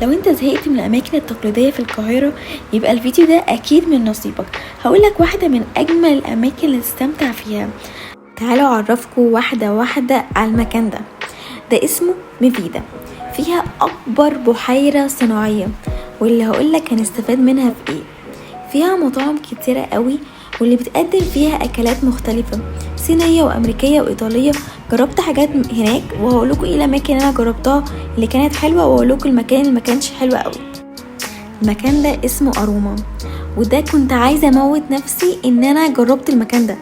لو انت زهقت من الاماكن التقليدية في القاهرة، يبقى الفيديو ده اكيد من نصيبك. هقولك واحدة من اجمل الاماكن اللي تستمتع فيها. تعالوا اعرفكم واحدة واحدة على المكان ده. ده اسمه ميفيدا، فيها اكبر بحيرة صناعية، واللي هقولك هنستفاد منها في ايه. فيها مطاعم كتيرة قوي، واللي بتقدم فيها اكلات مختلفة صينية وامريكية وايطالية. جربت حاجات هناك وهقولكوا ايه الاماكن اللي انا جربتها اللي كانت حلوة، وهقولكوا المكان اللي ما كانش حلو قوي. المكان ده اسمه اروما، وده كنت عايزة اموت نفسي ان انا جربت المكان ده.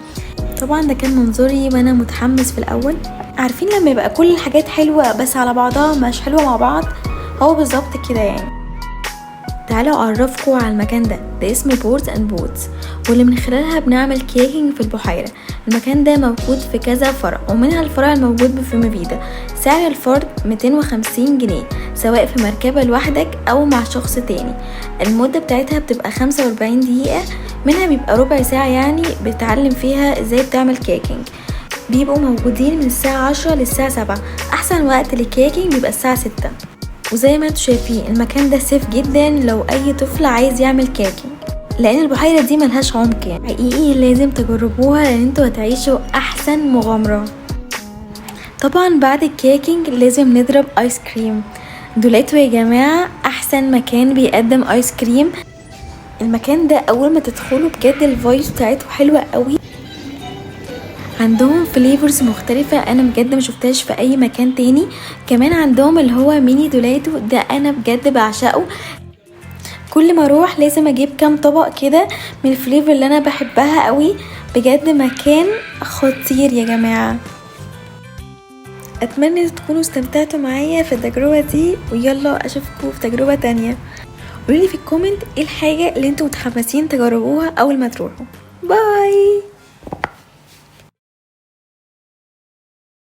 طبعا ده كان منظري وانا متحمس في الاول. عارفين لما يبقى كل الحاجات حلوة بس على بعضها مش حلوة مع بعض؟ هو بالظبط كده يعني. تعالوا اعرفكم على المكان ده. ده اسمه Boards and Boats، واللي من خلالها بنعمل kayaking في البحيرة. المكان ده موجود في كذا فرع، ومنها الفرع الموجود في ميفيدا. سعر الفرد 250 جنيه، سواء في مركبة لوحدك او مع شخص تاني. المدة بتاعتها بتبقى 45 دقيقة، منها بيبقى ربع ساعة يعني بتعلم فيها ازاي بتعمل kayaking. بيبقوا موجودين من الساعة 10 للساعة 7. احسن وقت لل kayaking بيبقى الساعة 6. وزي ما انتوا شايفين، المكان ده safe جدا لو اي طفل عايز يعمل kayaking، لان البحيرة دي ملهاش عمق. يعني حقيقي لازم تجربوها، لان انتوا هتعيشوا احسن مغامرة. طبعا بعد ال kayaking لازم نضرب ايس كريم. دولاتو يا جماعة، احسن مكان بيقدم ايس كريم. المكان ده اول ما تدخلوا بجد ال vibes بتاعته حلوة قوي. عندهم flavors مختلفة انا بجد ما شفتهاش في اي مكان تاني. كمان عندهم اللي هو ميني دولاتو، ده انا بجد بعشقه. كل ما اروح لازم اجيب كام طبق كده من ال flavor اللي انا بحبها قوي. بجد مكان خطير يا جماعة. اتمنى تكونوا استمتعتوا معايا في التجربة دي، ويلا اشوفكم في تجربة تانية. قولولي في ال comment ايه الحاجة اللي انتوا متحمسين تجربوها اول ما تروحوا. bye.